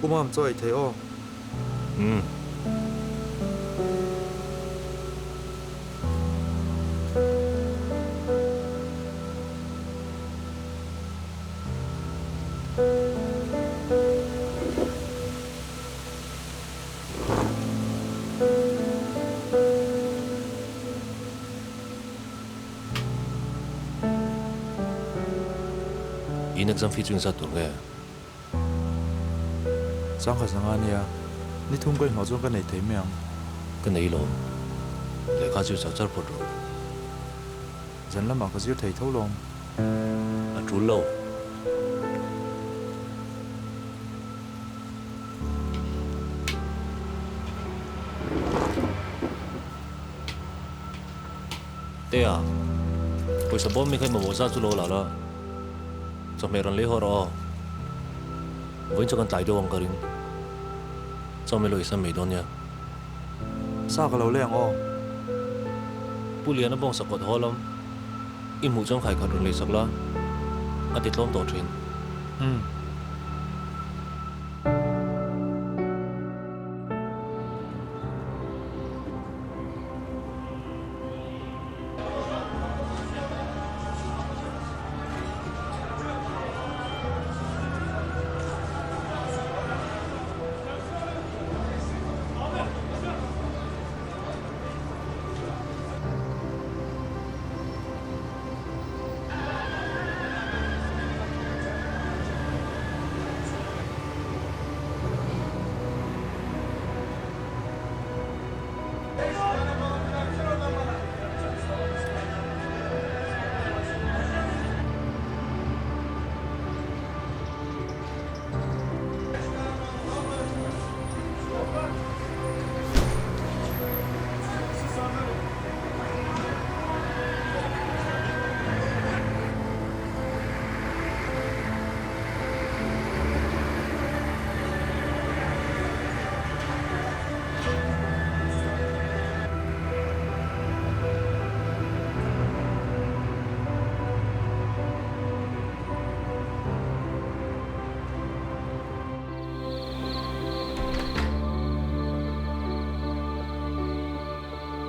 U Mam, chaw ei thei aw. Umm. In exam fee chu engzat tur nge? Sangha zanga nia, ni thum ka inhlawh chuan ka nei thei mai ang. Ka nei lawm. Lehkha chu char char phawt rawh. Zan lamah ka zir thei tho lawm. A tul lo. Tea, pawisa bawm mi kha i mamawh zat chu lo la la, chawhmeh rawn lei haw rawh aw. Vawiin chu kan tlai deuh ang ka ring. Chawhmeh lo i sam mai dawn nia. Sa ka lo lei ang aw. Pu Liana bawngsa kawt haw lam i hmuh chuan khai khat rawn lei sak la, a ti tlawm tawh thin. Umm.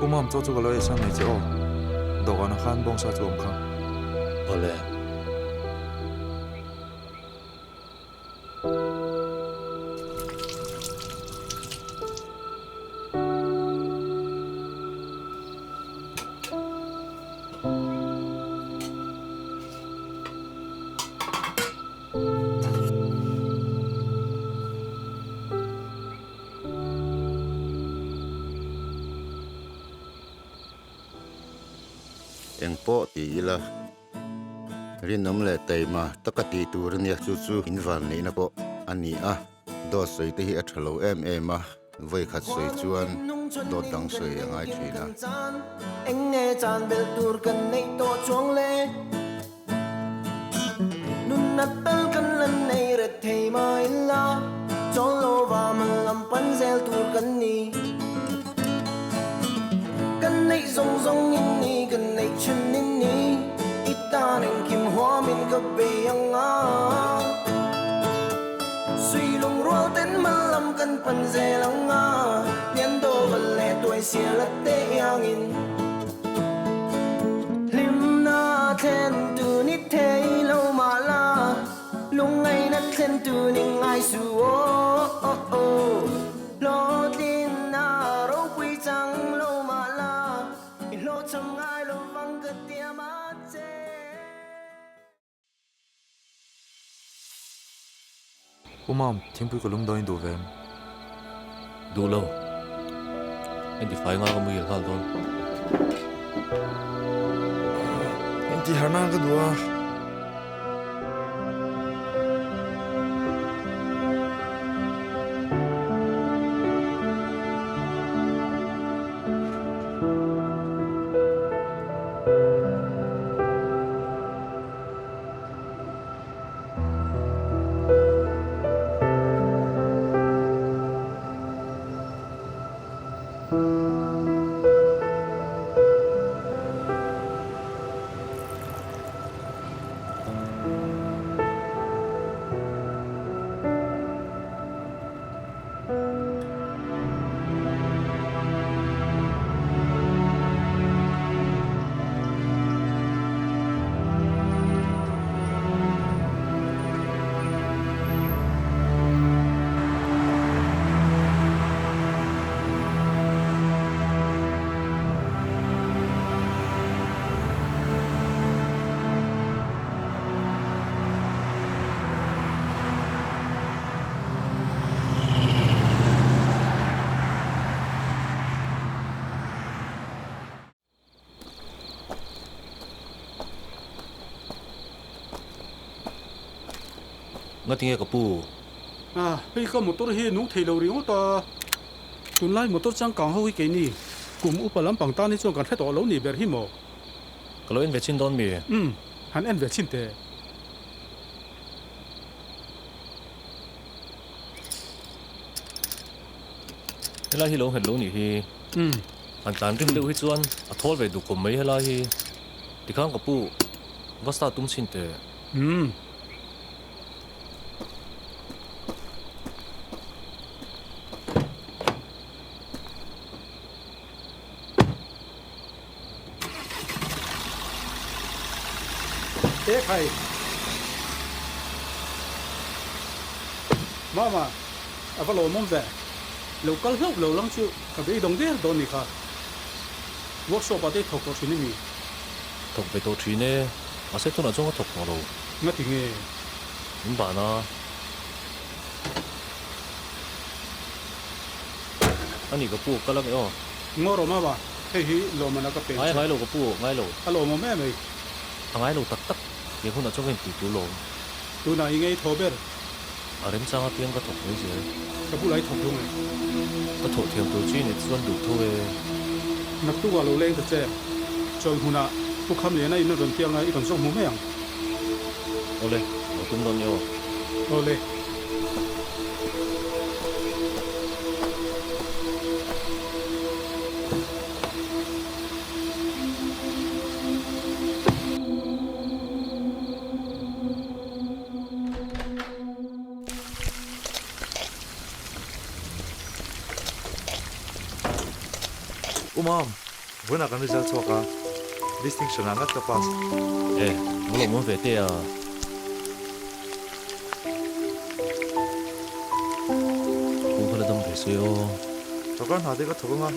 U Mam, chaw chu ka lo ei sang mai che aw. Dawhkanah khan bawngsa chu a awm kha. Awle. Engpawh ti ila. Rinawm leh taima taka tih tur a nia, chu chu in vanneihna pawh a ni a. Dawt sawi te hi a tha lo em em a, vawi khat sawi chuan dawt dang sawi a ngai thin a. U Mam, thingpui ka lum dawn i duh ve em? Duh lo. Engti fai nga ka muhil nghal dawn. Engti har nan ka duh a. Ngatinge ka pu? A, hei ka motor hi nung thei lo ringawt a. Tunlai motor changkang ho hi keini kum upa lampang tan hi chuan kan hre tawh lo nih ber hi maw? Ka lo en ve chhin dawn mi? Umm, han en ve chhin teh. Helai hi lo nghet lo nih hi. Umm. Han tlan rim deuh hi chuan a thawl ve duh khawp mai helai hi. Tikhan ka pu, va start tum chhin teh. Umm. E khai. Mama, a va lawmawm ve. Lo kal hlauh lo lang chu ka beidawng der dawn ni kha. Workshop ah te i thawk tawh thin emi? Thawk ve tawh thin e. Mahse tunah chuan ka thawk tawh lo. Ngati nge? Min ban a. Ani ka pu kal ange aw. Ngaw rawh mama, hei hi lawmana ka pek che. Ngai lo ka pu, ngai lo. A lawmawm em ei. A ngai lo tak tak, tiang hunah chuan ka inpui tur lawm. Tunah i ngei thaw ber. A remchang apiang ka thawk mai zel. Ka bulah i thawk dung e. Ka thawh thiam tur chi ni chuan duh tho e. Naktukah lo leng ta che. Chawi hmunah Pu Khamliana in a rawn tiang a, i rawn zawk hmu mai ang. Awle, lo tum dawn nia aw. Awle. U Mam, vawiinah kan result chhuak a, distinction ah ngat ka pass. E, va lawmawm ve teh a. Pu kha la dam ve se aw. Sawrkar hna te ka thawk anga,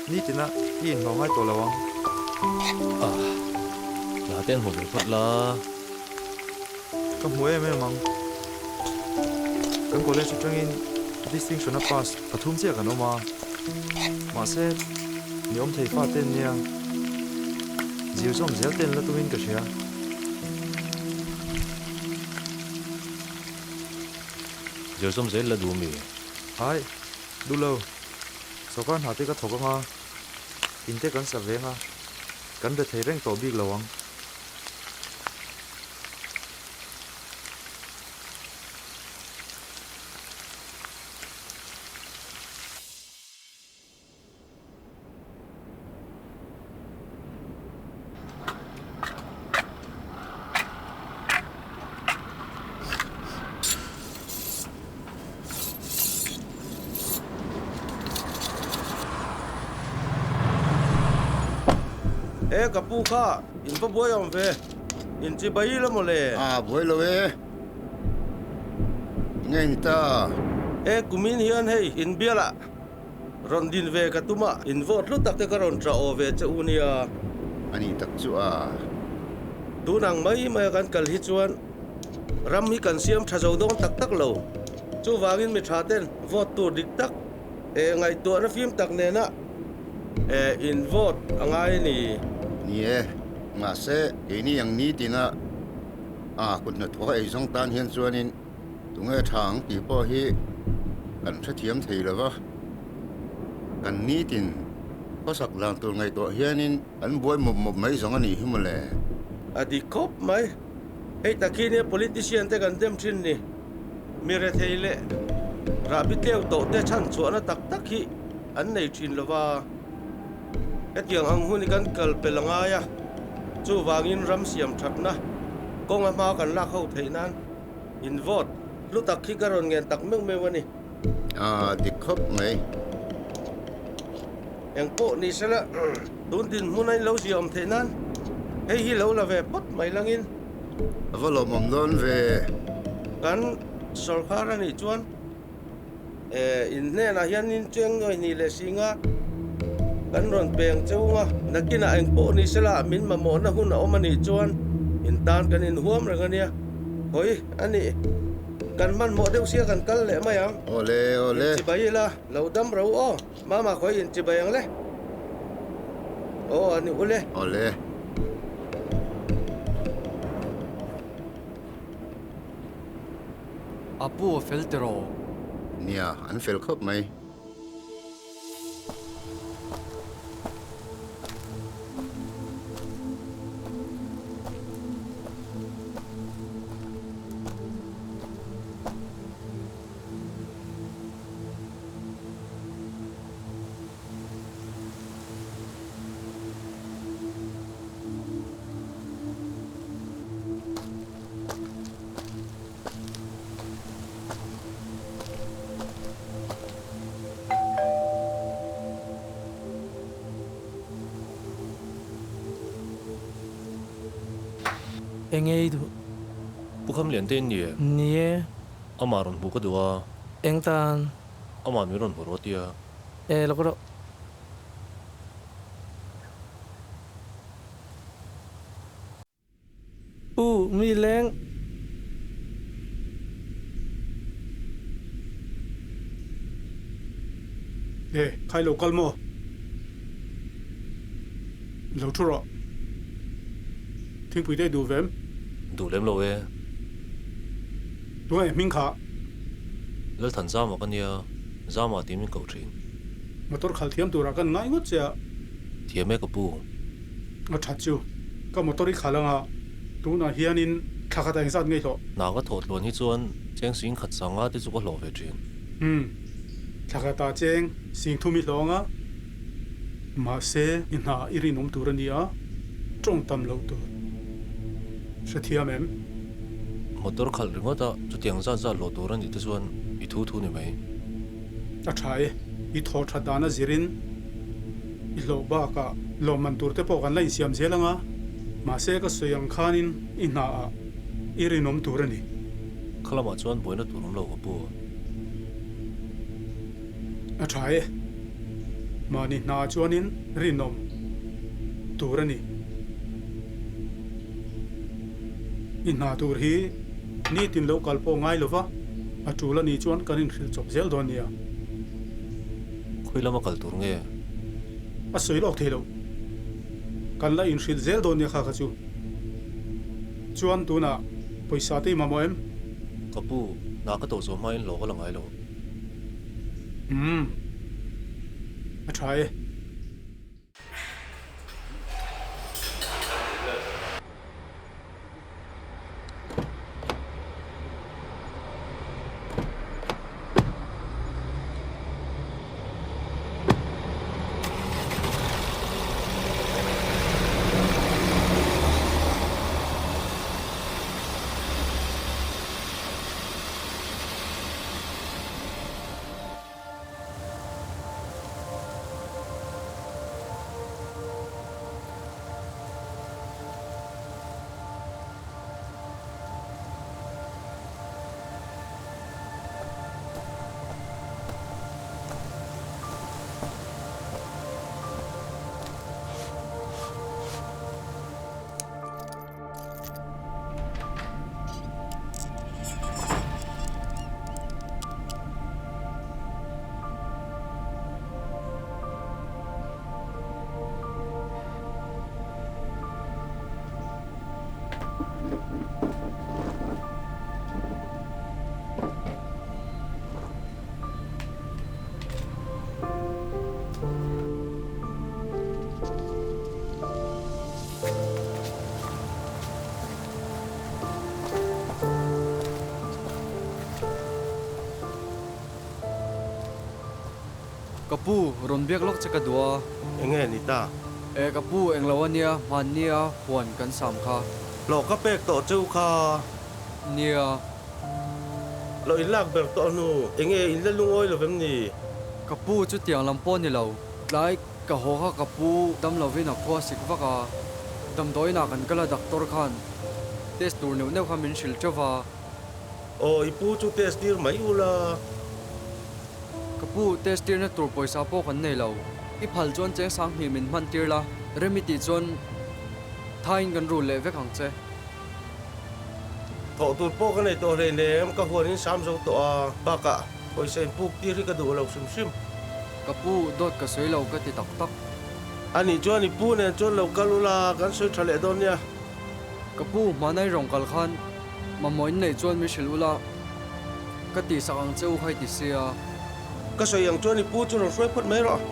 nitina i inhlawh ngai tawh lo ang. Ah, hna te an hmu ve phawt la. Ka hmu em em ang. Kan college atangin distinction a pass pathum chiah kan awm a, mahse mi awm thei fa te an nia, zir zawm zel te an la tumin ka hria. Zir zawm zel la duh mi? Ai, duh lo. Sawrkar hna te ka thawk anga, in te kan sa veng a, kan be thei reng tawh bik lo ang. E ka pu kha in va buai awm ve, in chi bai la maw le? A buai lo e, nge ni ta? E kumin hian hei in bialah rawn din ve ka tum a, in vote hlu tak te ka rawn tah aw ve che u nia. A ni tak chu a. Tun ang mai mai a kan kal hi chuan ram hi kan siam tha zo dawn tak tak lo. Chuvangin mi tha ten vote tur dik tak eh ngaihtuahna fim tak nena eh in vote a ngai a ni. Ni e, mahse keini ang nitina a kut hnathawh a eizawng tan hian chuanin tunge tha ang tih pawh hi kan hrethiam thei lo va, kan nitin khawsak dan tur ngaihtuah hianin kan buai mawp mawp mai zawng a nih hi mawle. A dik khawp mai. Hei takhi nia politician te kan dem thin ni. Mi rethei leh rahbi tleu tawh te chhan chhuahna tak tak hi an nei thin lo va. Hetiang ang hun hi kan kal pel a ngai a, chuvangin ram siam thatna kawnga hma kan lak ho theih nan in vote hlu tak hi ka rawn ngen tak meuh meuh a ni. A dik khawp mai. Eng pawh ni sela tun dinhmun a in lo ziahawm theih nan hei hi lo la ve phawt mai langin. A va lawmawm dawn ve. Kan sawrkar a nih chuan in hnenah hian in cheng nawi hnih leh si nga kan rawn peng cheu nga nakinah eng pawh ni sela min mamawhna hun a awm a nih chuan in tan kan inhuam reng a nia. Hawi a nih kan hmanhmawh deuh sia kan kal leh mai ang. Awle awle. Inchibai ila lo dam ro aw. Mama khawi inchibai ang le. Aw a ni ule. Awle. A pu a fel tiraw? Nia, an fel khawp mai. Eng ei duh? Pu Khamlian te in ni e. Ni e. Amah rawn hmuh ka duh a. Eng tan? Amah min rawn hmu rawh tia. E lawk rawh. U mi leng. E, khai lo kal maw? Lo thu rawh. Thingpui te i duh ve em? Duh lem lo e. Tunge hming kha? Lalthan Zama ka nia, Zama tih min koh thin. Motor khalh thiam turah kan ngai ngawt che a. Thiam e ka pu. A that chu, ka motor i khalh anga tunah hianin thla khat a engzat ngei hlawh? Hna ka thawh tluan hi chuan cheng sing khat sanga te chu ka hlawh ve thin. Umm, thla khatah cheng sing thum i hlawh anga, mahse i hna i rinawm tur a ni a, tawng tam loh tur. Hrethiam em? Motor khalh ringawt a, chutiang zat zat hlawh tur a nih te chuan i thu thu ni mai. A tha e, i thaw that dan a zirin i hlawh bakah lawmman tur te pawh kan la insiam zel ang a, mahse ka sawi ang khanin i hna ah i rinawm tur a ni. Kha lamah chuan buaina tur awm lo ka pu. A tha e, mahni hna ah chuanin rinawm tur a ni. I hna tur hi nitin lo kal pawh ngai lova, a tul a nih chuan kan inhrilh chawp zel dawn nia. Khawi lama kal tur nge? A sawi lawk thei lo. Kan la inhrilh zel dawn nia kha kha chu. Chuan tunah pawisa te i mamawh em? Ka pu, hna ka tawh zawh hmain hlawh ka la ngai lo. Umm. A tha e. Ka pu, rawn biak lawk che ka duh a. Enge ni ta? E ka pu, englo a nia, hmannia huan kan sam kha. Hlawh ka pek tawh cheu kha. Nia. Hlawh in lak ber tawh hnu, enge in la lungawi lo vem ni? Ka pu, chutiang lam pawh ni lo. Tlai Ka haw kha ka pu dam lovin a khua sik vak a, damdawiinah kan kal a doctor khan test tur neuh neuh kha min hrilh teuh va. Aw i pu chu test tir mai ula. Ka pu test tirna tur pawisa pawh kan nei lo, i phal chuan cheng sanghnih min hman tir la, rem i tih chuan thain kan rul leh vek ang che. Thawh tur pawh ka nei tawh hleinem, ka huanin sam zo tawh a, bakah pawisa inpuk tir hi ka duh lo hrim hrim. Ka pu, dawt ka sawi lo ka ti tak tak. Anih chuan i pu nen chuan lo kal ula, kan sawi tha leh dawn nia. Ka pu, hmanai rawng kal khan mamawh in neih chuan mi hrilh ula, Ka tihsak ang che u kha i ti sia. Ka sawi ang chuan i pu chu rawn hruai phawt mai rawh.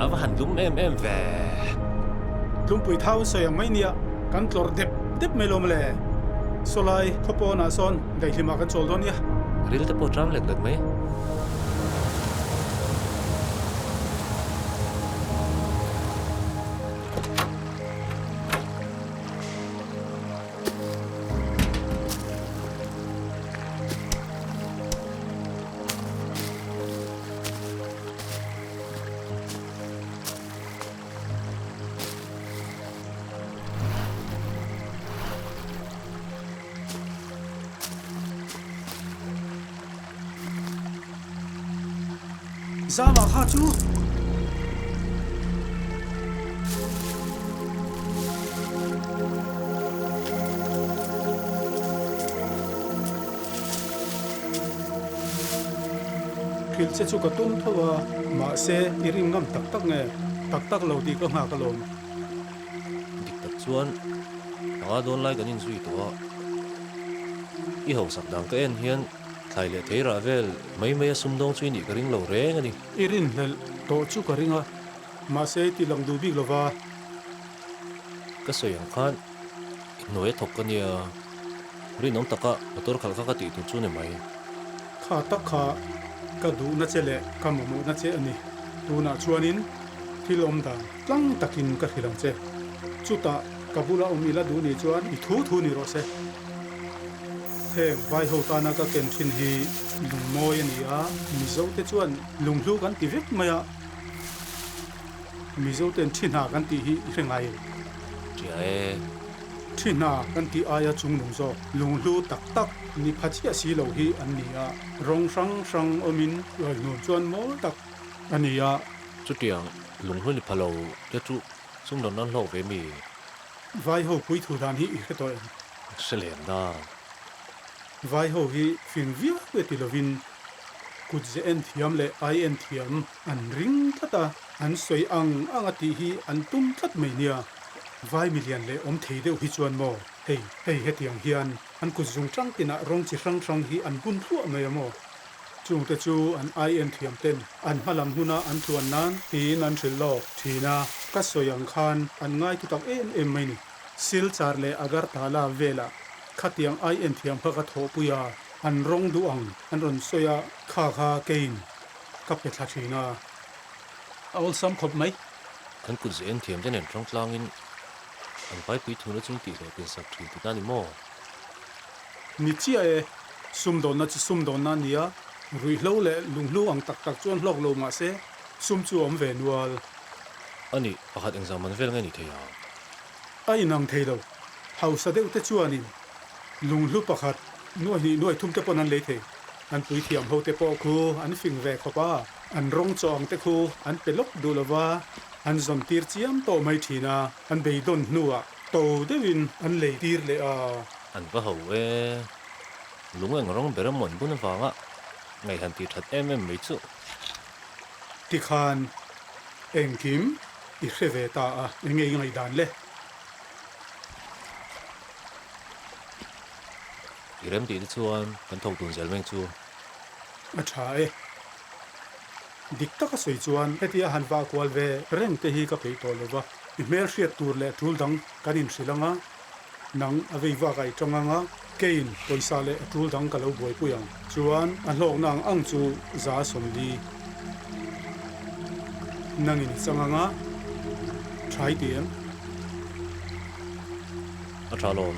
A va han lum em em ve. Tlumpui thau sawi ang mai nia, kan tlawrh dep dep mai lo mawle. Sawlai khaw pawnah sawn daihlimah kan chawl dawn nia. Ril te pawh tang lek lek mai. Zama kha chu. Thil che chu ka tum tho a, mahse i ring ngam tak tak nge? Tak tak lo tih ka nghak alawm. Dik tak chuan panga dawn lai kan inzui tawh a, i hausak dan ka en hian thlai leh thei rah vel mai mai a sumdawng chu i nih ka ring lo reng a ni. I rinhlelh tawh chu ka ring a, mahse i ti lang duh bik lo va. Ka sawi ang khan i hnuai a thawk ka nia, rinawm taka motor khalh kha ka tih tur chu ni mai. Kha tak kha ka duhna che leh ka mamawhna che a ni. Tunah chuanin thil awm dan tlang takin ka hrilh ang che. Chutah ka bula awm ila duh nih chuan i thu thu ni rawh se. Heng vai ho tana ka ken thin hi lungmawi a ni a, Mizo te chuan lunghlu kan ti vek mai a. Mizo ten thi hna kan tih hi i hre ngai em? Tia e. Thi hna kan tih aia chungnung zawk lunghlu tak tak ni pha chiah si lo hi an ni a, rawng hrang hrang awmin uaihnuam chuan mawi tak a ni a. Chutiang lunghlu ni pha lo te chu sumdawn nan hlawk ve mi? Vai ho pui thu dan hi i hre tawh em? Hre lem da. Vai ho hi fing viau e ti lovin kut ze en thiam leh ai en thiam An ring tlat a, an sawi ang ang a tih hi an tum tlat mai nia. Vai milian leh awm thei deuh hi chuan maw, hei, hei hetiang hian an kut zung tang tinah rawng chi hrang hrang hi an bun thluah mai a maw? Chungte chu an ai en thiam ten an hma lam huna an tluan nan tiin an hrilh lawk thin a, ka sawi ang khan an ngai thu tak em em mai ni. Silchar leh Agartala velah khatiang ai en thiam kha ka thawhpui a, an rawng duh ang an rawn sawi a, kha kha keiin Ka pe thla thin a, a awlsam khawp mai. Kan kut zeh en thiam te nen hrang tlangin an paipui thuna chung tih hlawh tinsak thin tihna a ni maw? Ni chiah e, sumdawnna chu sumdawnna a ni a, ruihhlo leh lunghlu ang tak tak chuan hlawk lo mah se sum chu a awm ve nual. A nih, pakhat engzah man vel nge ni thei ang? A inang thei lo, hausa deuh te chuanin lunghlu pakhat Nuai hnih nuai thum te pawn an lei thei. An puithiam ho te pawh khu an fing ve khawp a, an rawng chaw ang te khu an pe lawk duh lo va, an zawn tir chiam tawh mai thin a, an beidawn hnuah to deuhin an lei tir leh a. An va ho e. Lung eng rawng ber amawn bun avanga ngaih han tih that em em mai chu. Tikhan engkim i hre ve ta a, enge i ngaihdan le? I rem tih te chuan kan thawk dun zel meng chu. A tha e. Dik taka sawi chuan hetia han vah kual ve reng te hi ka peih tawh lo va, i hmel hriat tur leh tul dang kan inhrilh ang a, nang a vei vak ah i tang ang a. Keiin pawisa leh a tul dang ka lo buaipui ang. Chuan a hlawkna ang ang chu 40%. Nangin i chang anga tha i ti em? A tha lawm.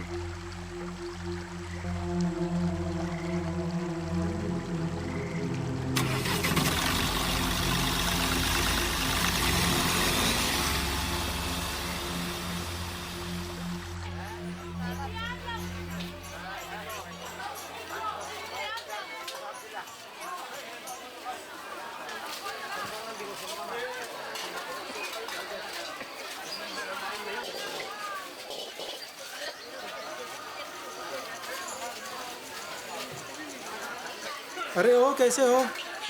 अरे ओ कैसे हो?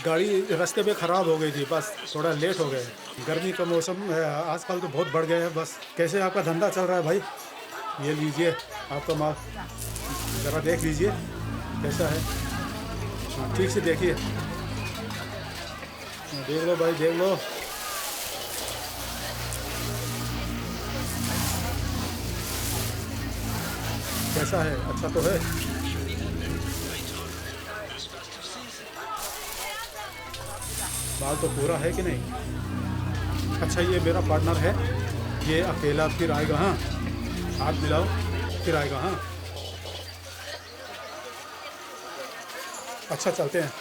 गाड़ी रास्ते में खराब हो गई थी, बस थोड़ा लेट हो गए। गर्मी का मौसम है, आजकल तो बहुत बढ़ गया है। बस कैसे आपका धंधा चल रहा है भाई? ये लीजिए आपका माल, जरा देख लीजिए कैसा है। हाँ, ठीक से देखिए। हाँ, देख लो भाई, देख लो। कैसा है? अच्छा तो है। माल तो पूरा है कि नहीं? अच्छा, ये मेरा पार्टनर है, ये अकेला फिर आएगा। हाँ, हाथ मिलाओ, फिर आएगा। हाँ, अच्छा चलते हैं।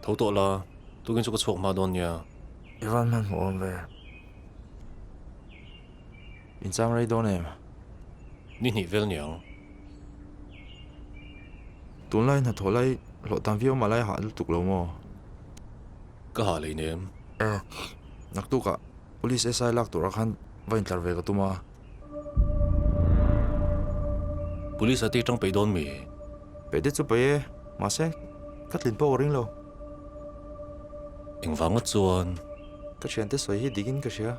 Tho tawh la, tukin chu ka chhuak hma dawn nia. I van hmanhmawh awm ve. In chang rei dawn em? Ni hnih vel niang. Tunlai hnathawh lai hlawh tam viau mah lai hah lutuk lo maw? Ka hah lei nem. E, naktukah Police SI lak turah khan va intlar ve ka tum a. Police a tih tang peih dawn mi? Peih te chu peih e, mahse ka tlin pawh ka ring lo. Engvang ngawt chuan? Ka thiante sawi hi dikin ka hria.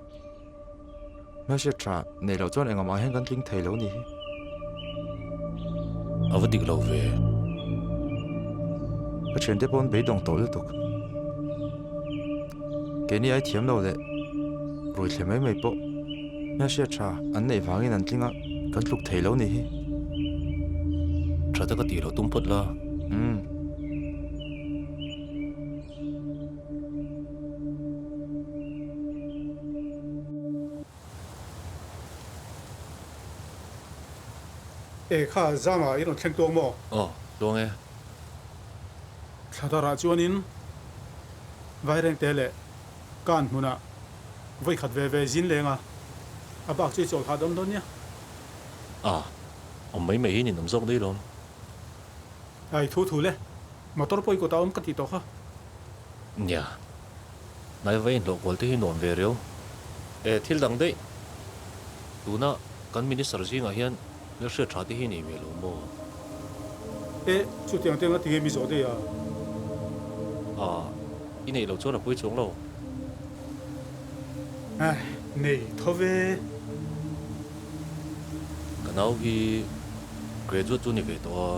Hmelhriat tha neih loh chuan engah mah hian kan tling thei lo ni hi. A va dik lo ve. Ka thiante pawh an beidawng tawh lutuk. Keini ai thiam lo leh ruithle mai mai pawh hmelhriat tha an neih vangin an tling a, kan tluk thei lo ni hi. Tha taka tih lo tum phawt la. Umm. E kha zama i rawn thleng tuang maw? Aw, tuang e. Thla darah chuanin Vairengte leh Kan hmunah vawi khat ve ve zin leng a, a bak chu i chawl hah dawn dawn nia. A, awm mai mai hi ninawm zawk daih lawm. Ai thu thu le, motor pawh i kutah awm ka tih tawh kha. Nia, hnai va inhlawh kual te hi nuam ve riau. E, thil dang daih. Tuna kan minister zingah hian hmelhriat tha te hi nei ve lo maw? E, chutiang te anga tinge mi zawh daih a? A, i neih loh chuan a pawi chuang lo. Ai, nei tho ve. Ka nau hi graduate chu ni ve tawh a,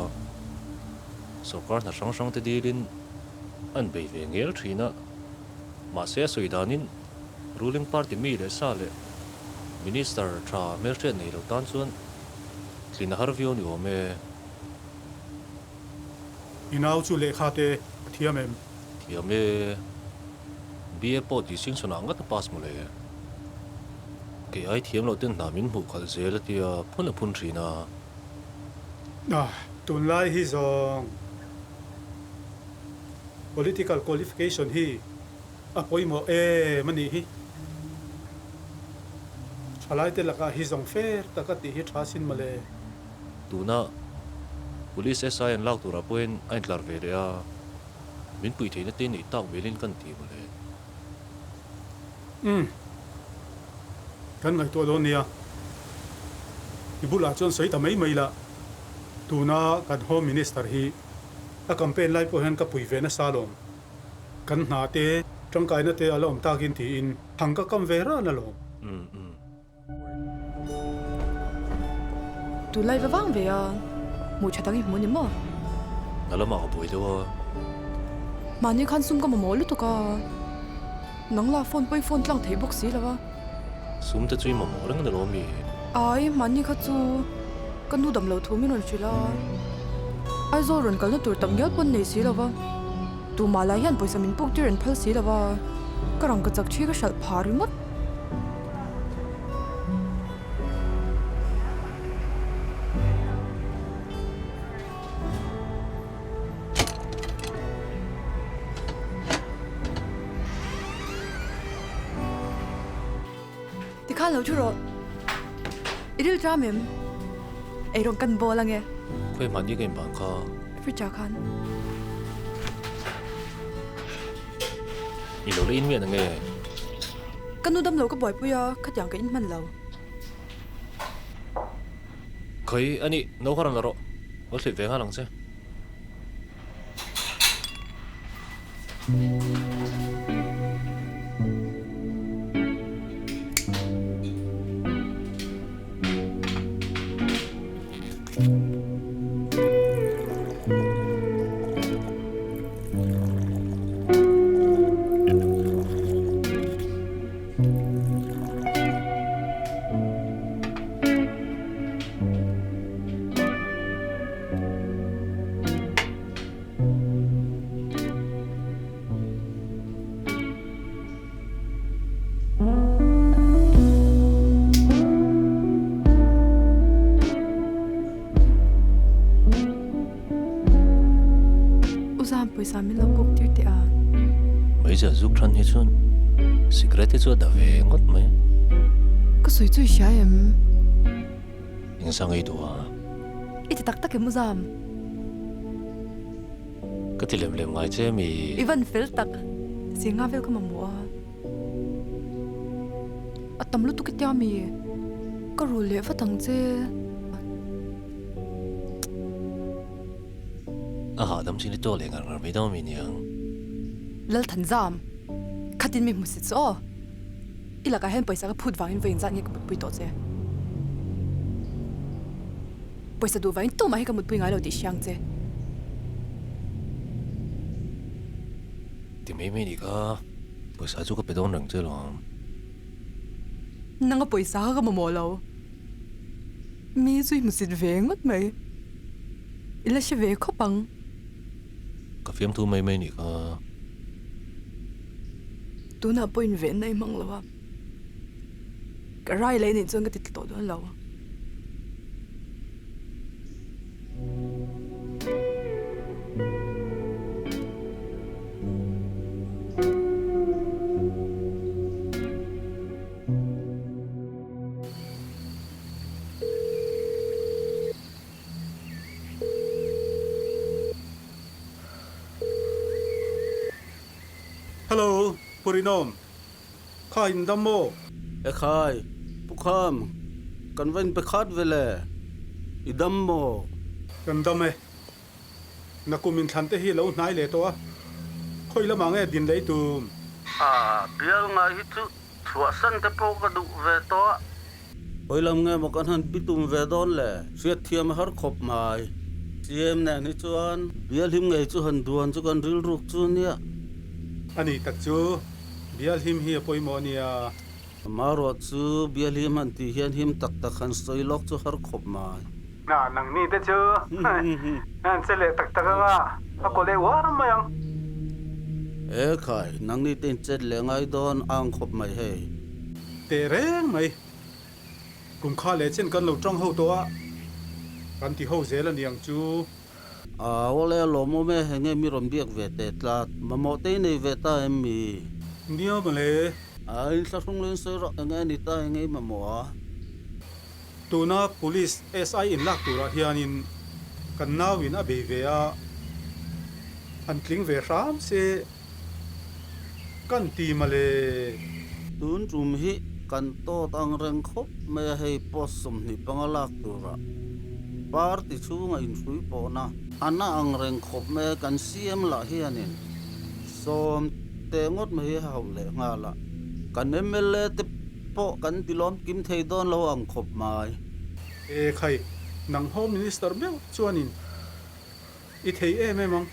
sorkar hna hrang hrang te dilin an bei ve ngel thin a, mahse a sawi danin ruling party mi leh sa leh minister tha hmelhriat nei lo tan chuan tlin a har viau ni awm e. I nau chu lehkha te a thiam em? Thiam e. BA pawh distinction ah ngat a pass mawle. Kei ai thiam loh ten hna min hmuh khalh zel a tia phun a phun thin a. Ah, tunlai hi zawng political qualification hi a pawimawh em a nih hi. Thalaite lakah hi zawng fair taka tih hi tha sin mawle. Tuna Police SI an lak turah pawhin a intlar ve leh a, min pui theihna te neih tak velin kan ti mawle. Umm. Kan ngaihtuah dawn nia. I bulah chuan sawi ta mai mai la, tuna kan Home Minister hi a campaign lai pawh hian ka pui ve nasa alawm. Kan hna te, tangkaina te a la awm takin tiin thang ka kam ve ran alawm. Umm umm. Tunlai va vang ve a, hmuh tha tak i hmu ni maw? Na lamah ka buai deuh a. Mahni khan sum ka mamawh lutuk a, nang lah phone pawh i phone tlang theih bawk si lo a. Sum te chu i mamawh reng ni lo ami? Ai, mahni kha chu ka nu dam lo thu min rawn hrilh a, Aizawl rawn kalna tur tam ngial pawn nei si lo va, tumah lah hian pawisa min puk tir an phal si lo va, ka rangka chak thi ka hralh phah ringawt. Tikhan lo thu rawh. I ril tram em? Eirawng kan bawl ange. Khawi hmahni ka inbang kha. Fridge ah khan. I lo la in miah nange? Ka nu damlo ka buaipui a, khatiang ka in hman lo. Khawi a nih, no kha rawn la rawh. Lo thlip ve nghal ang che. U Zam pawisa min lo buk tir teh a. Meizial zuk than hi chuan cigarette hi chu a da ve ngawt mai. Ka sawi chu i hria em? Engzah ngei duh a? I ti tak tak em u Zam? Ka ti lem lem ngai che mi? I van fel tak. Zinga vel ka mamawh a. A tam lutuk i tia mi? Ka rul leh vat ang che. A hahdam chin i tawk leh ngar ngar mai dang ami niang. Lalthanzam, khatin mi hmusit chu aw. I lakah hian pawisa ka phut vangin vawiin zat nge ka mutpui tawh che. Pawisa duh vangin tumah hi ka mutpui ngai lo tih hriang che. Ti mai mai nih kha, pawisa chu ka pe dawn reng che lo. Nanga pawisa kha ka mamawh lo. Mi chu i hmusit ve ngawt mai. I la hre ve khawp ang. Ka fiamthu mai mai nih kha. Tunah pawh invenna i hmang lo a, ka rai leh nih chuan ka ti tla tawh dawn lo. Hello, Pu Rinawm. Kha in dam maw? E khai, Pu Kham, kan va inpe khat ve le. I dam maw? Kan dam e. Nakum inthlan te hi lo hnai leh tawh a, khawi lamah nge din leh i tum? A, bial ngai hi chu chhuahsan te pawh ka duh ve tawh a. Khawi lam nge maw kan han bitum ve dawn le? Hriatthiam a har khawp mai. CM nen hi chuan bial him ngei chu han duan chu kan rilruk chu nia. A ni tak chu, bial him hi a pawimawh a nia. Amaherawh chu bial him han tih hian him tak tak han sawi lawk chu har khawp mai. Na, nangni te chu an che leh tak tak anga a kaw leh uar mai ang. E khai, nangni te in chet leh ngai dawn ang khawp mai hei. Teh reng mai. Kum kha leh chen kan lo tang ho tawh a, kan ti ho zel a niang chu. A awle a lawmawm e, enge mi rawn biak ve teh tlat. Mamawh te i nei ve ta em mi? Nia mawle. A inthlahrung lo in sawi rawh, enge a ni ta, enge i mamawh a? Tuna Police SI inlak turah hianin kan nauin a bei ve a, han tling ve hram se. Kan ti mawle. Tun tum hi kan tawt ang reng khawp mai a, hei post 25 lak turah party chhunga inhrui pawhna a na ang reng khawp mai a, kan CM lah hianin sawm teh ngawt mai hi a hauh leh nghal a, kan mla te pawh kan tilawm kim thei dawn lo ang khawp mai. E khai, nang Home Minister meuh chuanin I thei em em ang.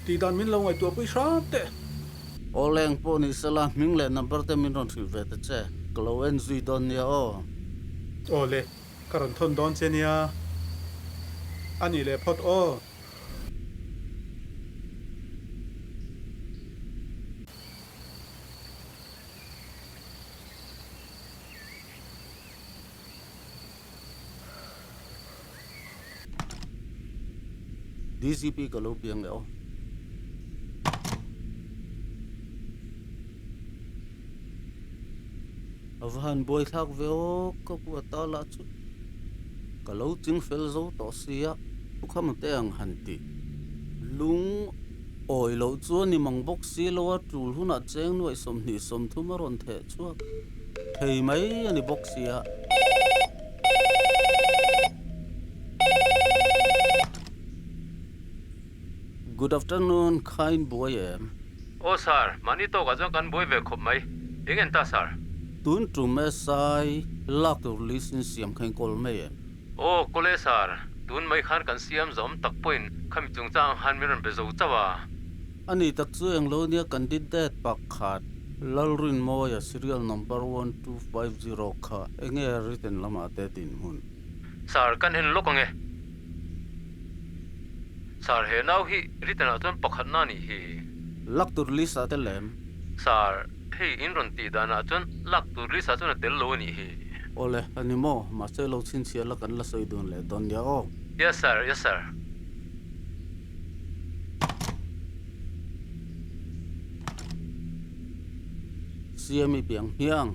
Tih dan min lo ngaihtuah pui hram teh. Aw leng pawh ni sela, hming leh number te min rawn hrilh ve ta che. Ka lo en zui dawn nia aw. Aw le, ka rawn thawn dawn che nia. A nih leh phawt aw. DCP ka lo piang leh aw. A va han buai thlak ve aw ka bu a ta lah chu ka lo ching fel zo tawh sia thu kha mate ang han ti lung awi loh chu a ni mang bawk si lo a tul hunah cheng nuaih 30 a rawn theh chhuak. Thei mai a ni bawk sia. Good afternoon, khain buai em? Aw sir, mahni tawkah chuan kan buai ve khawp mai. Eng en ta sir? Tun tum SI lak tur list in siam kha in kawl mai em? Aw kawl e sir, tun mai khan kan siam zawm tak pawhin khami chungchang ang khan min rawn be zo chauh a. Ani tak chu englo nia candidate pakhat. Lalrinmawia serial number 1250 kha enge written lamah te dinhmun? Sir, kan en lawk ange. Sir, he nau hi written ah chuan pakhatna a nih hi. Lak tur list ah tel em? Sir, hei in rawn tih danah chuan lak tur list ah chuan a tel lo a nih hi. Awle, a ni maw? Mahse lo chhinchhiah la kan la sawi dun leh dawn nia aw. Yes sir, yes sir. Siami piang hmiang.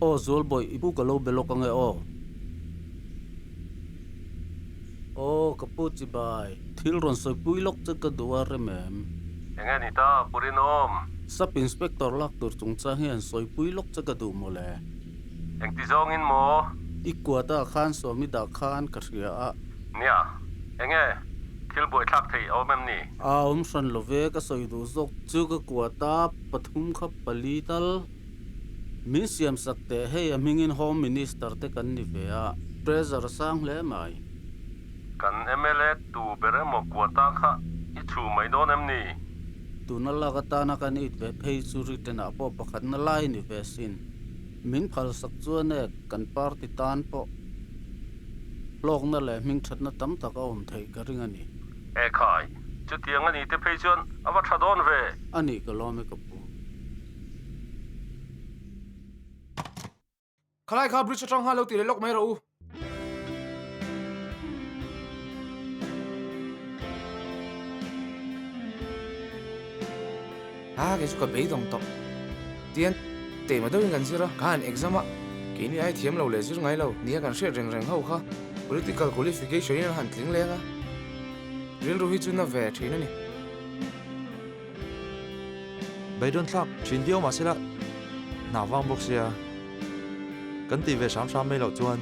Aw Zualbawih i pu ka lo be lawk ange aw. Aw ka pu chibai, thil rawn sawipui lawk che ka duh a rem em? Enge ni ta Purinawm? Sub Inspector lak tur chungchang hian sawipui lawk che ka duh mawle. Engti zawngin maw? I kuata khan sawmi dah khan ka hria a. Nia, enge thil buaithlak thei a awm em ni? A awm hran lo ve, ka sawi duh zawk chu ka kuata pathum kha pali tal. Min siam sak teh hei a hmingin Home Minister te kan ni ve a, pressure a sang hle mai. Kan mla tu ber emaw kuata kha i chhu mai dawn em ni? Tuna lak atana kan it ve phei chu written ah pawh pakhatna lai ni ve sin. Min phalsak chuan e kan party tan pawh hlawkna leh hmingthatna tam tak a awm theih ka ring a ni. Ekhai, chutiang a ni te phei chuan a va tha dawn ve. A nih ka lawm e ka pu. Khalai kha bridge atang khan lo ti leh lawk mai rawh u. A kei chu ka beidawng tawh. Tian tema deuhin kan zir a, ka han exam a, keini ai thiam lo leh zir ngai lo nia kan hriat reng reng ho kha political qualification in an han tling leng a, rilru hi chu na ve thin a ni. Beidawn thlak thin viau mah sela hna vang bawk sia kan tih ve hram hram mai loh chuan.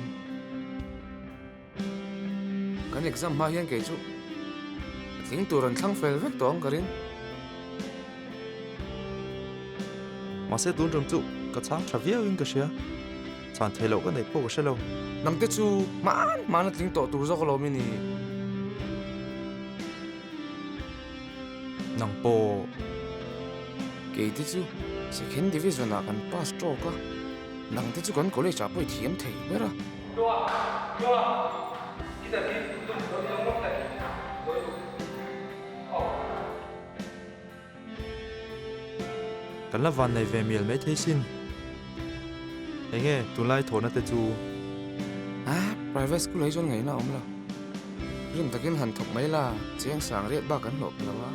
Kan exam hma hian kei chu a tling tur an thlang fel vek tawh ang ka ring. Mahse tun tum chu ka chhang tha viau in ka hria, chhan theih loh ka neih pawh ka hre lo. Nangte chu hman hman a tling tawh tur zawk alawm i ni. Nang pawh. Kei te chu second division ah kan pass tawk a, nang te chu kan college ah pawh i thiam thei ber a. Kan la van nei ve mial mai thei sin. Enge tunlai thawhna te chu? Ah, private school ah hi chuan ngaihna a awm lo. Rin takin han thawk mai la, chiang sang riat bak an hlawh lo a,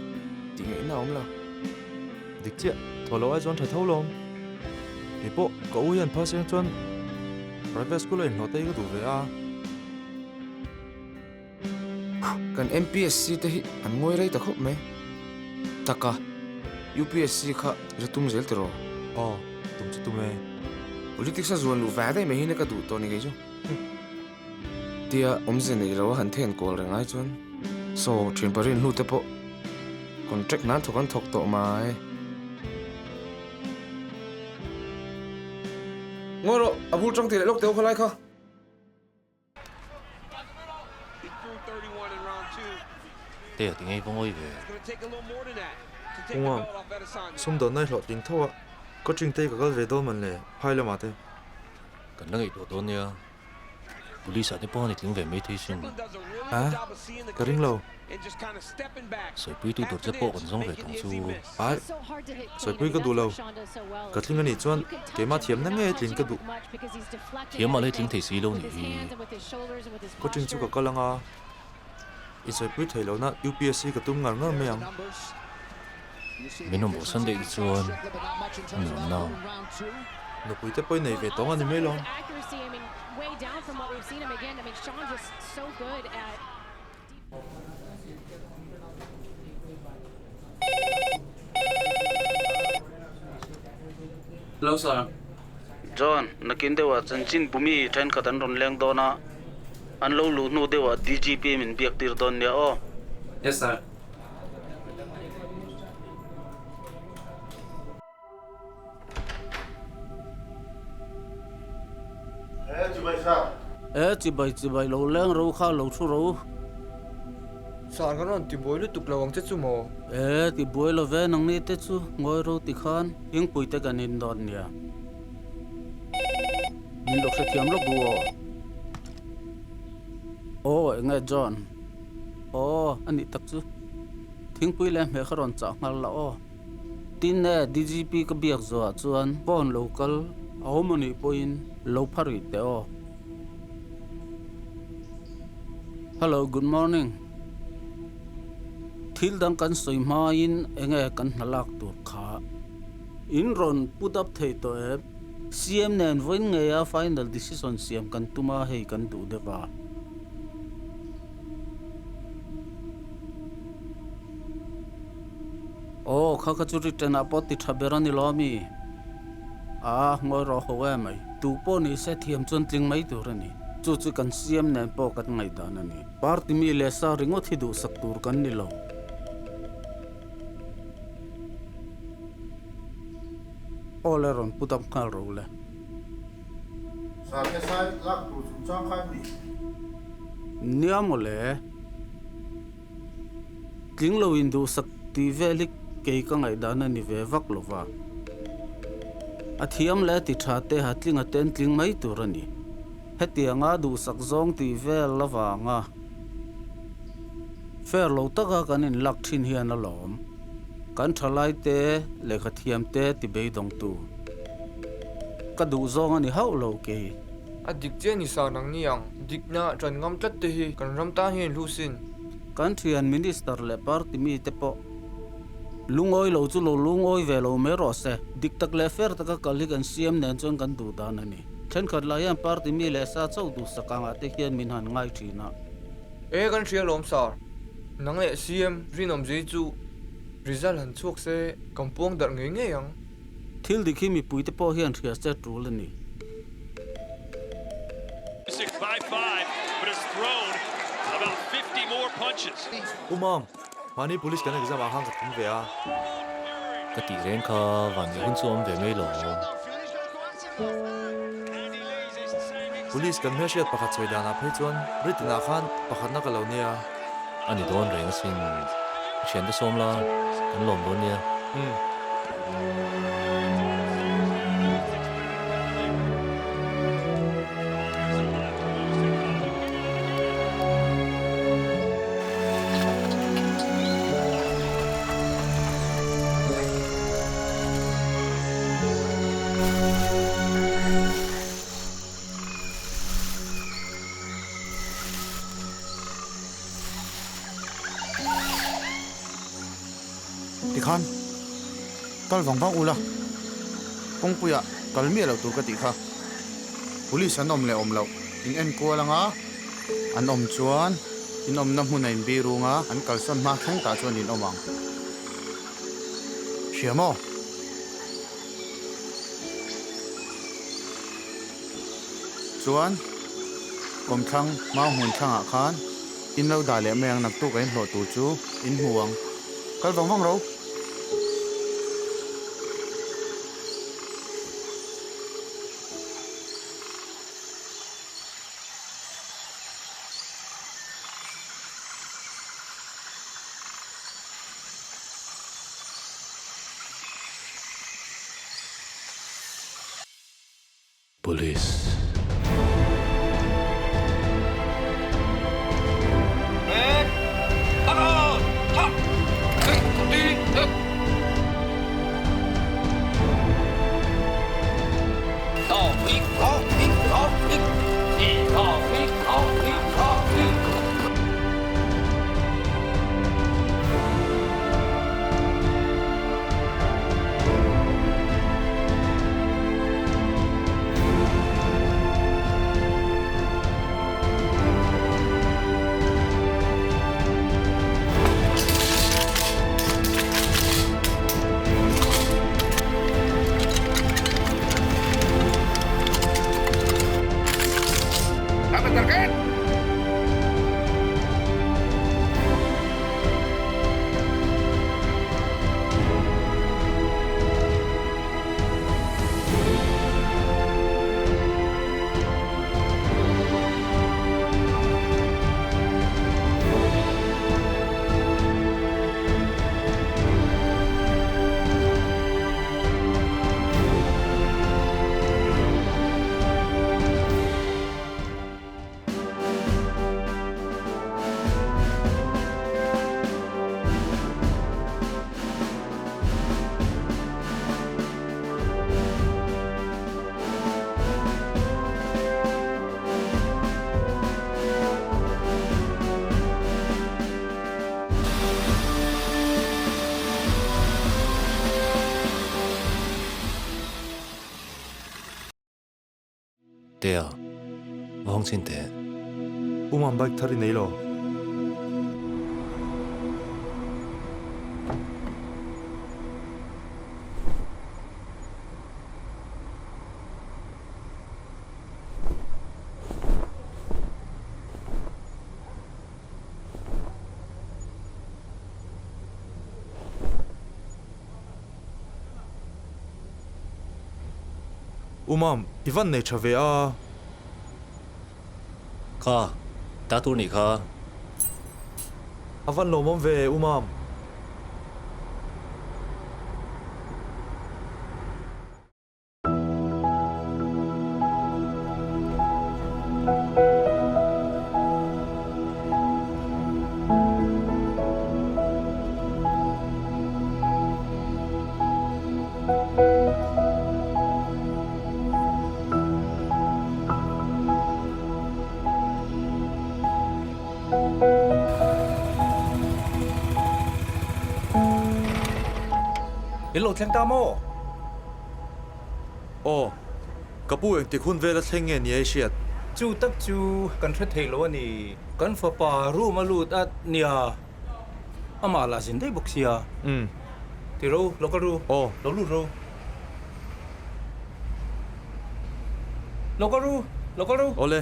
tih ngaihna a awm lo. Dik chiah, thawh loh ai chuan tha tho lawm. Kei pawh ka u hian phal seng chuan private school a inhlawh te hi ka duh ve a. Kan MPSC te hi an ngawi rei ta khawp mai. Taka, UPSC kha i tum zel tiraw? Aw, tum chu tum e. Politics a zuan luh ve daih mai hi na ka duh tawh ni kei chu. Tia awmze nei lo a han then kawl reng ai chuan saw thian parin hnu te pawh contract nan thawk an thawk tawh mai. Ngawi rawh, a bul tang ti leh lawk teh u khalai kha. Te a ti ngei vawng awi ve. Kunga, sumdawnna i hlawhtling tho a, coaching te hi ka kal ve dawn man le, phai lamah te. Kan la ngaihtuah dawn nia, police ah te pawh a ni tling ve mai thei sin. A, ka ring lo. Sawipui tu tur che pawh kan zawng ve tawng chu. Ai, sawipui ka duh lo. Ka tling a nih chuan keimah thiamna ngei a tlin ka duh. Thiamah la i tling thei si lo nih hi. Coaching chu ka kal ang a, i sawipui theih lohna UPSC ka tum ngar ngar mai ang. Min rawn bawhsan daih te chuan a nuam nang. Nupui te pawh i nei ve tawng a ni mai lawm. Hello sir. John, nakin deuhah chanchin bumi thenkhat an rawn leng dawn a, an lo luh hnu deuhah DGP min biak tir dawn nia aw. Yes sir. E chibai chibai lo leng ro kha lo thu ro. Sar kan rawn ti buai lutuk lo ang che chu maw? E ti buai lo ve nangni te chu ngawi ro ti khan Hingpui te kan in dawn nia. Min lo hrethiam lawk duh aw. Aw enge John? Aw, a nih tak chu. Thingpui leh hmeh kha rawn chah nghal la aw. Tin e, DGP ka biak zawhah chuan phone lo kal a awm a nih pawhin lo pha rih teh aw. Hello, good morning. Thil dang kan sawi hmain enge kan hna lak tur kha in rawn put up thei tawh em? CM nen vawiin ngeia final decision siam kan tum a, hei kan duh deuh a. Aw, kha kha chu written ah pawh ti tha ber a ni lo ami? A, ngawi rawh ho em mai. Tu pawh ni se thiam chuan tling mai tur a ni. Chu chu kan CM nen pawh kan ngaihdan a ni. Party mi leh sa ringawt hi duhsak tur kan ni lo. Aw le rawn put up nghal ro le. Sir SI lak tur chungchang kha em ni? Nia mawle. Tling lo in duhsak tih vel hi kei ka ngaihdan a ni ve vak lo va. A thiam leh a ti tha te ha tlinga ten tling mai tur a ni. Hetianga duhsak zawng tih vel avanga fair lo taka kan inlak thin hian a lawm. Kan thalai te lehkha thiam te ti beidawngtu. Ka duh zawng a ni hauh lo kei. A dik chiah ni sa nang ni ang. Dikna ṭan ngam tlat te hi kan ram tan hian hlu sin. Kan ṭhian Minister leh party mi te pawh lungawi lo chu lo lungawi ve lo mai rawh se. Dik tak leh fair taka kal hi kan siam nen chuan kan duh dan a ni. Ṭhenkhat lah hian party mi leh sa chauh duhsak angah te hian min han ngai ṭhin a. E kan hria lawm sir. Nang leh CM rinawmzei chu result han chhuak se kan puang darh ngei ngei ang. Thil dik hi mipuite pawh hian hria se tul a ni. U Mam, mahni police kan exam ah khan ka thum ve a. Ka tih reng kha van leh hun chu awm ve mai lo. Police kan hmelhriat pakhat sawi danah phei chuan written ah khan pakhatna ka lo nia. A ni dawn reng asin. Thiante sawm la, kan lawm dawn nia. Umm. Tikhan kal vang vang ula, kawngpuiah kal miah loh tur ka tih kha. Police an awm leh awm loh in enkual anga an awm chuan in awmna hmun a inbih rung a, an kalsawn hma thleng tah chuan in awm ang. Hria maw? Chuan kawmthlang mau hmun thlangah khan in lo dah leh mai ang naktuk a inhlawh tur chu in hmu ang. Kal vang vang ro. Police. Tea, va hawng chhin teh. U Mam bike thar i nei lo. U Mam, i van nei tha ve a. Kha, ta tur nih kha. A van lawmawm ve, U Mam. In lo thleng ta maw? Aw, ka pu engtik hun vel a thleng nge ni a i hriat? Chu tak chu kan hre thei lo a ni. Kan fapa room a lut a nia, amah lah zin daih bawk sia. Umm. Ti ro, lo kal ru. Aw. Lo lut ro. Lo kal ru, lo kal ru. Awle.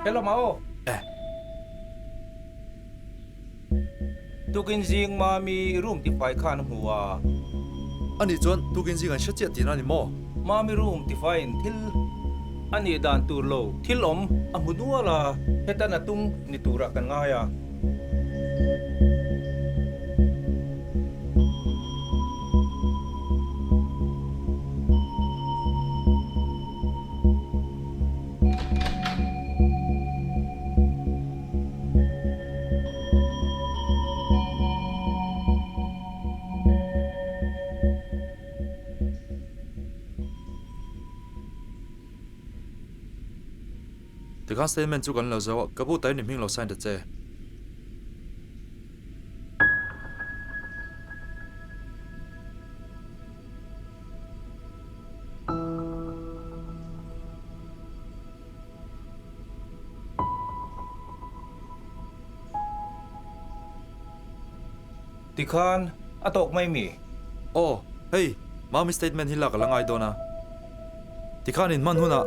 Hello ma aw. Eh. Tukin zing Mami room tifai khan a hmu a. Ani chuan tukin zing an hre chiah tihna a ni maw? Mami room tifaiin thil a nih dan tur lo thil awm a hmu nual a, hetan a tum ni turah kan ngai a. Tikhan statement chu kan lo zo a, ka bu tai ni hming lo sign ta che. Tikhan a tawk mai mi? Aw, hei, Mami statement hi lak a la ngai dawn a. Tikhan in hman hunah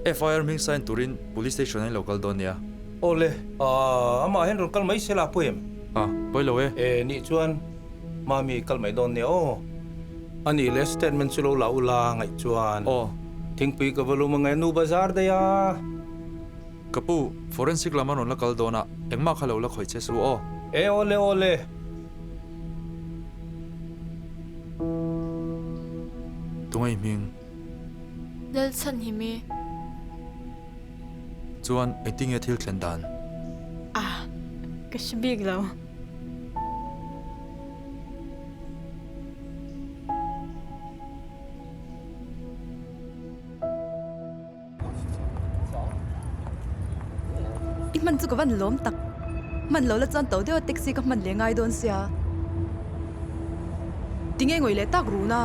FIR hming sign turin Police station ah in lo kal dawn nia. Aw le, amah hian rawn kal mai se la pawi em? A, pawi lo e. E, nih chuan Mami kal mai dawn nia aw. A nih leh statement chu lo la u la ngaih chuan. Aw. Thingpui ka va lum ange nu bazar daih a. Ka pu, forensic lam a rawn la kal dawn a, engmah kha lo la khawih che su aw. E aw le aw le. Tunge i hming? Lalchhan hi mi. Chuan engtinge thil thlen dan? Ah, ka hre bik lo. I hman chu ka van lawm tak. Hman lo la chuan to deuha taxi ka hman leh ngai dawn sia. Tinge ngawih leh tak run a?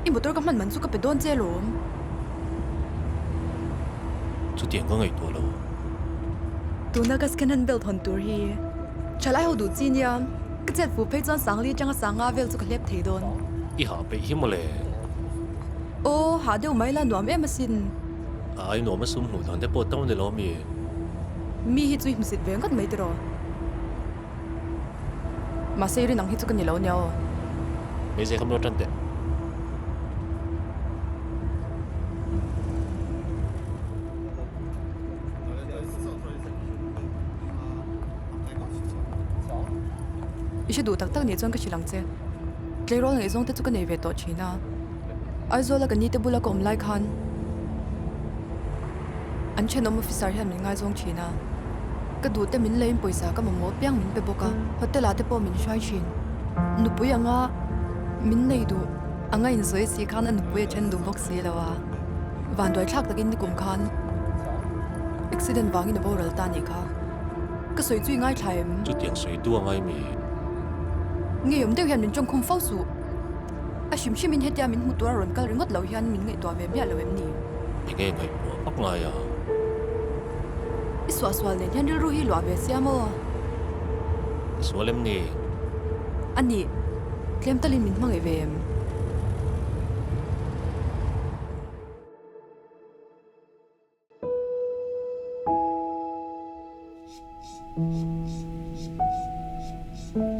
I motor ka hman man chu ka pe dawn che lawm. Chutiang ka ngaihtuah lo. Tuna ka second hand belt hawn tur hi thalai ho duh chi nia, ka chet fuh phei chuan Sangli atanga Sanga vel chu ka hlep thei dawn. I hah peih hi mawle. Aw, hah deuh mai la nuam em asin. Ai nuam a sum hmuh dan te pawh tam ni lo mi. Mi hi chu i hmusit ve ngawt mai tiraw. Mahse i rin ang hi chu ka ni lo nia aw. Hmeichhe kha min lo tan teh. I hre duh tak tak nih chuan ka hrilh ang che. Tleirawl ngaihzawng te chu ka nei ve tawh thin a. Aizawla ka nite bula ka awm lai khan an thenawm officer hian min ngaizawng thin a. Ka duh te min leiin pawisa ka mamawh apiang min pe bawk a, hotel ah te pawh min hruai thin. Nupui anga min nei duh anga insawi si khan a nupui a then duh bawk si lo a. Vanduai thlak takin nikum khan accident vangin a boral ta nih kha. Ka sawi chu i ngaithla em? Chutiang sawi tu a ngai mi? Ngeiawm deuh hian min tawngkhum fo suh. A hrim hrimin hetia min hmu tura rawn kal ringawt lo hian min ngaihtuah ve miah lo em ni? Enge ngaihtuah vak ngai a? I suahsual nen hian rilru hi luah ve sia maw? Ka sual em ni? A nih, tlem talin min hmangaih ve em?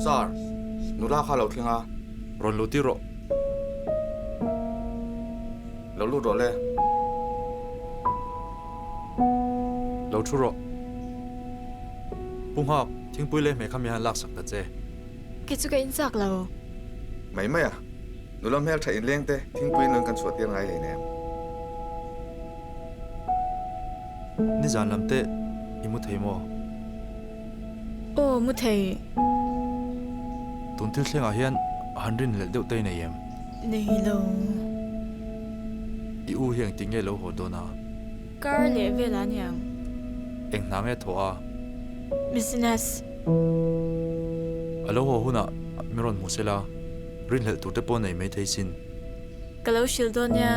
Sir, nula kha lo thleng a. Rawn lut tir rawh. Lo lut rawh le. Lo thu rawh. Pu Nghak, thingpui leh hmeh kha mi han laksak ta che. Kei chu ka inchak lo. Mai mai a. Nula hmeltha inleng te thingpui in kan chhuah tir ngai hleinem. Nizan lam te i mu thei maw? Aw, mu thei. Tun thil thlengah hian han rinhlelh deuh te i nei em? Nei lo. I u hi engtik nge lo haw dawn a? Kar leh velah aniang. Eng hna nge thawh a? Business. A lo haw hunah mi rawn hmu sela, rinhlelh tur te pawh nei maithei sin. Ka lo hrilh dawn nia.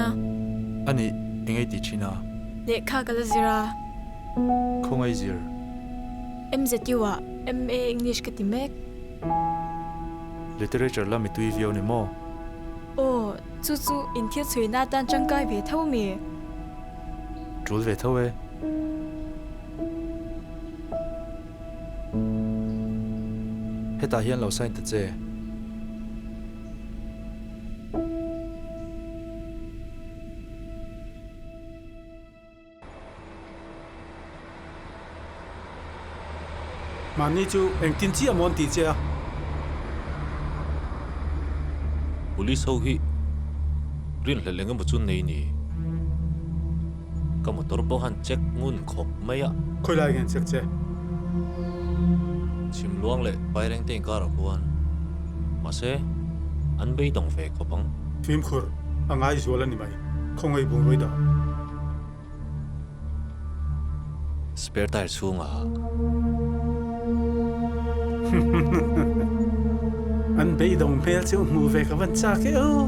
A nih, eng ei ti thin a? Lehkha ka la zir a. Khawngaih zir. MZU ah MA English ka ti mek. Literature la mitui viau ni maw? Aw, chu chu inthil chhuina atan tangkai ve tho mi? Tul ve tho e. Hetah hian lo sign ta che. Mahni chu engtin chiah maw an tih che a? Police ho hi rinhlelh eng emaw chu nei ni. Ka motor pawh han check ngun khawp mai a. Khawi lai nge an check che? Chhimluang leh Pairengte inkarah khuan. Mahse, an beidawng ve khawp ang. Fimkhur a ngai zual a ni mai. Khawngaih bungrui dah. Spare tire chhungah. An beidawng hmel chu hmuh ve ka van chak e aw.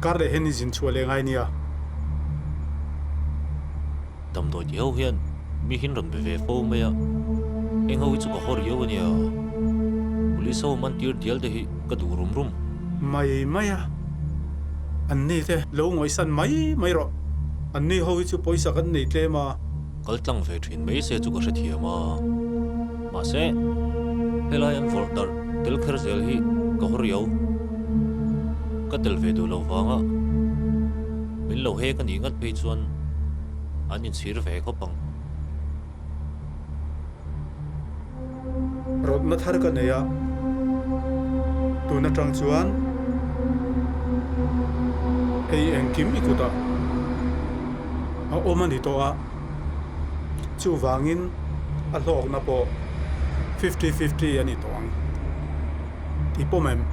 Kar leh hian i zin chhuah leh ngai nia. Damdawi ti ho hian mi hin rawn be ve fo mai a, eng ho hi chu ka haw riau a nia. Police ho man tir dial te hi ka duh rum rum. Mai mai a, an ni te lo ngawihsan mai mai rawh. An ni ho hi chu pawisa kan nei tlem a. Kal tlang ve thin mai se chu ka hrethiam a. Mahse, helai an vawrh darh tel kher zel hi ka haw riau. Ka tel ve duh lo vanga min lo hek a nih ngat phei chuan an inchhir ve khawp ang. Rawtna thar ka nei a, tun atang chuan hei engkim i kutah a awm a ni tawh a. Chuvangin a hlawkna pawh 50-50 a ni tawh ang. I pawm em?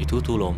I thu thu lawm.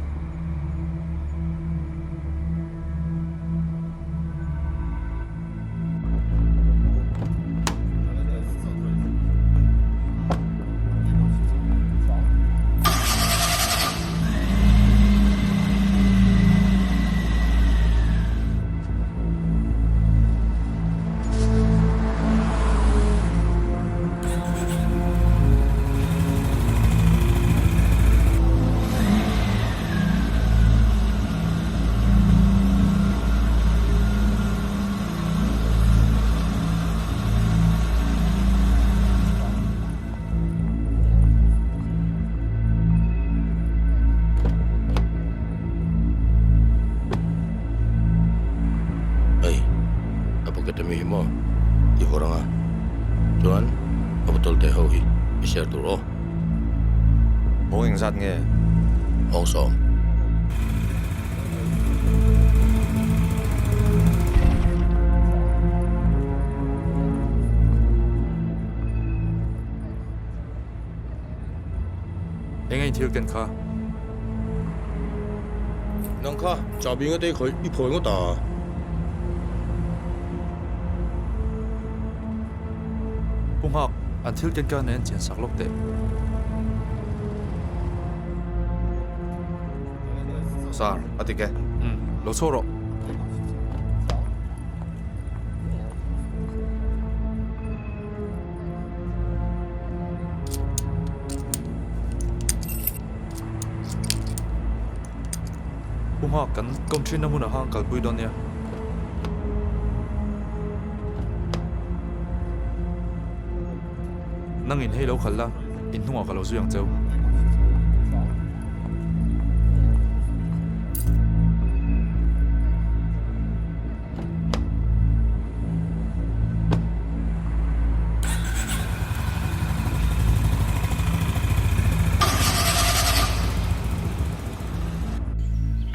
Hei, a bucket ami hi maw i vawrh ang a, chuan a bottle te ho hi i share tur aw. Hawng engzat nge? Hawng sawm. Eng a inthil ken kha? Nang kha chahbi nga te khawih i phawi ngawt a. Pu Nghak, an thil ken kha nen chian sak lawk teh. Sir, a dik e. Umm, lo chho rawh. Pu Nghak kan kawm thinna hmunah khan kalpui dawn nia. Nangin hei lo khalh la, in hnungah ka lo zui ang cheu.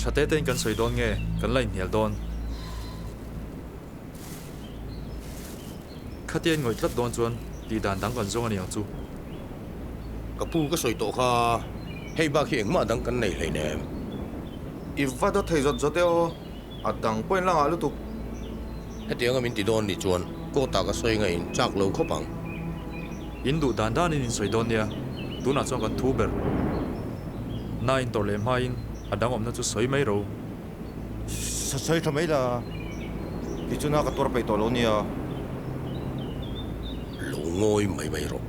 Tha te tein kan sawi dawn nge kan la inhnial dawn? Khatia in ngawih tlat dawn chuan tih dan dang kan zawng a ni ang chu. Ka pu ka sawi tawh kha, hei bak hi engmah dang kan nei hleinem. I va dawt thei zawt zawt e aw, a dang pawh in la ngah lutuk. Hetianga min ti dawn nih chuan court ah ka sawi nga in chak lo khawp ang. In duh dan danin in sawi dawn nia, tunah chuan kan thu ber. Na in tawrh leh hmain a dang awmna chu sawi mai ro. Sawi tha mai la, kei chu na ka tuar peih tawh lo nia. Lo ngawi mai mai rawh.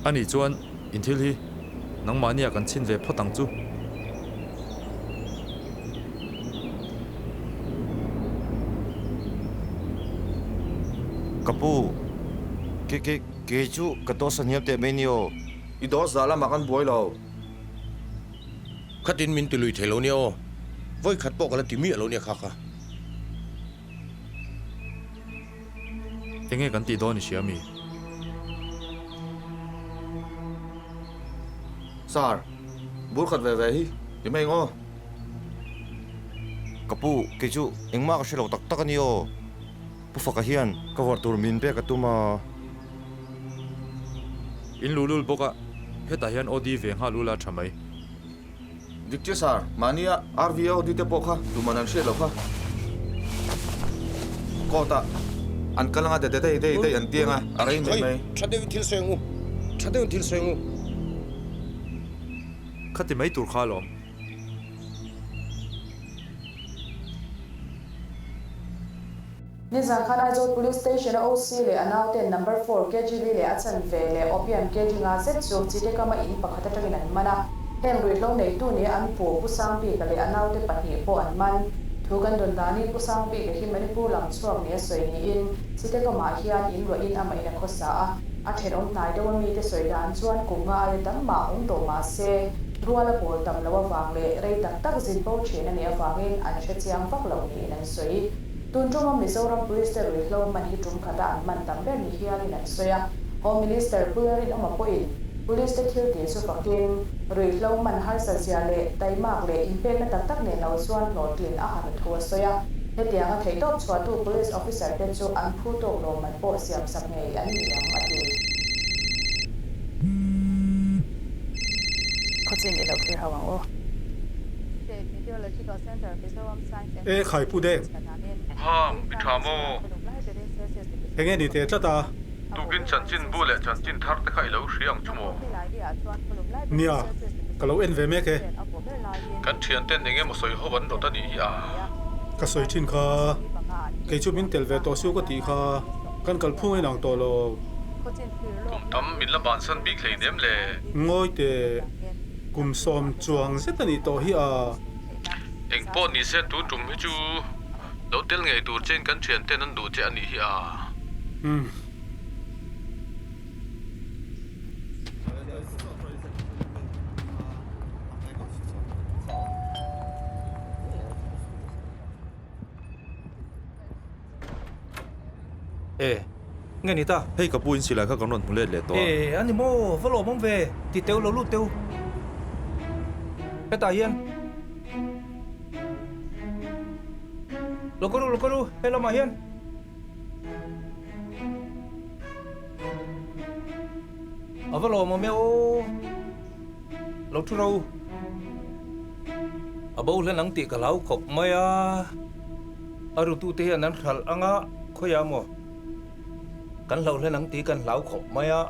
Ani chuan in thil hi nangmahnia kan chhin ve phawt ang chu. Ka pu, ke ke kei chu ka dawsa hniam teh mai nia aw. I dawsa zah lamah kan buai lo. Khatin min ti lui thei lo nia aw. Vawi khat pawh ka la ti miah lo nia kha kha. Enge kan tih dawn i hria mi? Sir, bur khat ve ve hi ti mai ang aw. Ka pu, kei chu engmah ka hre lo tak tak a ni aw. Pu Faka hian ka vawrh tur min pek a tum a. In luhlul bawk a, hetah hian OD ve nghal ula tha mai. Dik che sir, mahnia RV a OD te pawh kha tuman an hriat loh kha. Court ah an kal anga de dei dei dei an tiang a, a rei mai mai. Tha deuhin thil sawi ang u, tha deuhin thil sawi ang u. Khati mai tur kha alawm. Nizan khan Aizawl Police Station a OC leh a nauten Number 4 KGB leh a chanve leh Opium kg nga zet chu Chitekama in pakhat atangin an man a. Heng ruihhlo neitu nia an pu Pu Sangbika leh a naute pahnih pawh an man. Thu kan dawn danin Pu Sangbika hi Manipur lam chhuak nia sawi niin Chitekamah hian in ruahin amah in a khawsa a. A thenawm hnai deuh a mite sawi dan chuan kum nga aia tam mah awm tawh mah se rual a pawl tam loh avang leh rei tak tak zin bo thin a nih avangin an hre chiang vak loh niin an sawi. Tun tuma Mizoram Police te ruihhlo man hi tum khata an man tam ber ni hialin an sawi a, Home Minister Pu Lalrinawma pawhin Police te thil tih chu fakin ruihhlo man harsa zia leh taimak leh inpekna tak tak nen lo chuan hlawhtlin a han thu a sawi a, hetianga theihtawp chhuahtu Police Officer te chu an phu tawk lo man pawh siam sak ngei an ni ang a ti. Khawchin i lo thlir ho ang u. E khai pu deng. Ham, i tha maw? Enge ni teh tlat a? Tukin chanchin bu leh chanchin thar te kha i lo hria ang chu maw? Nia, ka lo en ve mek e. Kan thian ten enge maw sawi ho an rawt a nih hi a? Ka sawi thin kha, kei chu min tel ve tawh su ka tih kha, kan kal phung a inang tawh lo. Kum tam min la bansan bik hleinem le. Ngawi teh, kum sawm chuang zet a nih tawh hi a. Eng pawh ni se tu tum hi chu lo tel ngei tur chein kan thian ten an duh che a nih hi a. Umm. E, nge ni ta? Hei ka pu in silai kha kan rawn hmu let leh tawh a. E, a ni maw? Va lawm awm ve, ti teu lo lut teu. Hetah hian. Lo kawr u, lo kawr u, he lamah hian. A va lawm awm e aw. Lo thu ro. A bo hlen ang tih ka hlau khawp mai a. A rutute hian an hralh ang a, khawiah maw? Kan hlauh hlen ang tih kan hlau khawp mai a.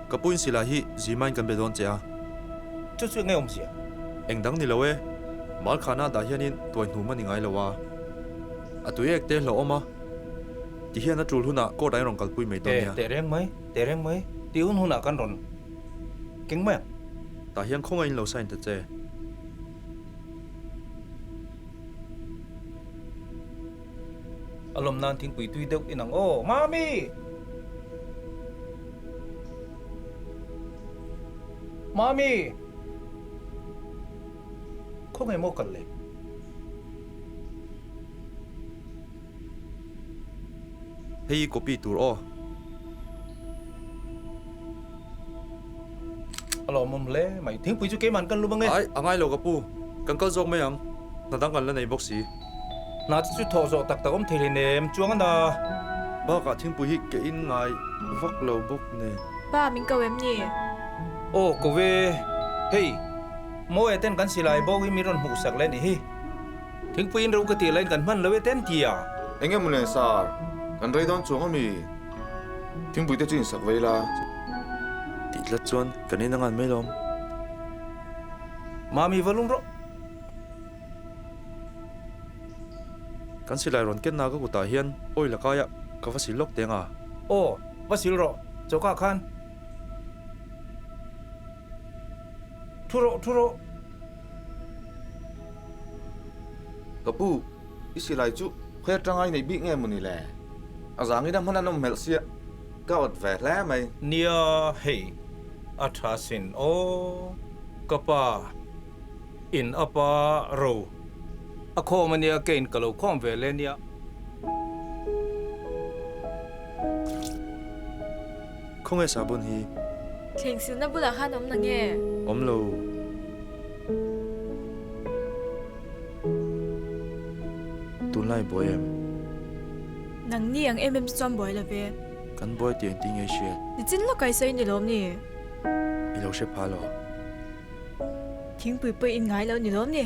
Ka pu in silai hi Zimain kan be dawn che a. Chu chu enge awmzia? Eng dang ni lo e. Malkhana dah hianin tuai hnum a ni ngai lo a. A tui ek te hlauhawm a. Ti hian a tul hunah court ah in rawn kalpui mai dawn nia. Teh reng mai, teh reng mai. Ti hun hunah kan rawn keng mai ang. Tah hian khawngaih in lo sign ta che. A lawm nan thingpui tui deuh in ang aw. Mami! Mami! Khawngaih maw kal le? Hei i copy tur aw. A lawmawm hle mai. Thingpui chu keimah an kan lum ange. Ai, a ngai lo ka pu. Kan kal zawk mai ang. Hna dang kan la nei bawk si. Hna chu chu thawh zawh tak tak awm thei hle nem chuang a na. Bakah thingpui hi ke in ngai vak lo bawk nen. Pa, min ko em ni? Aw, ko ve. Hei, Mawia ten kan silai bo hi min rawn hmuhsak leh nih hi. Thingpui in ro ka tih laiin kan hman lo e ten tia. Enge maw le sir, kan rei dawn chuang ami? Thingpui te chu in sak vei la. Tih tlat chuan kan in a ngan mai lawm. Mami va lum rawh. Kan silai rawn ken na ka kutah hian oil a kai a, ka va sil lawk teng a. Aw, va sil rawh, choka khan. Thu rawh, thu rawh. Ka pu, i silai chu khawi atanga i neih bik nge mawni le? A zangin a hman an awm hmelh sia, ka awt ve hle mai. Nia, hei, a tha sin aw. Ka pa, in a pa ro a khawm ania, keiin ka lo khawm ve le nia. Khawnge sabun hi? Thleng silna bulah khan awm na nge? Awm lo. Tunlai buai em? Nangni ang em em chu chuan buai lo ve. Kan buai tih engtin nge i hriat? Nichin lawk a i sawi ni lawm ni? I lo hre pha lo. Thingpui pawh in ngai lo ni lawm ni?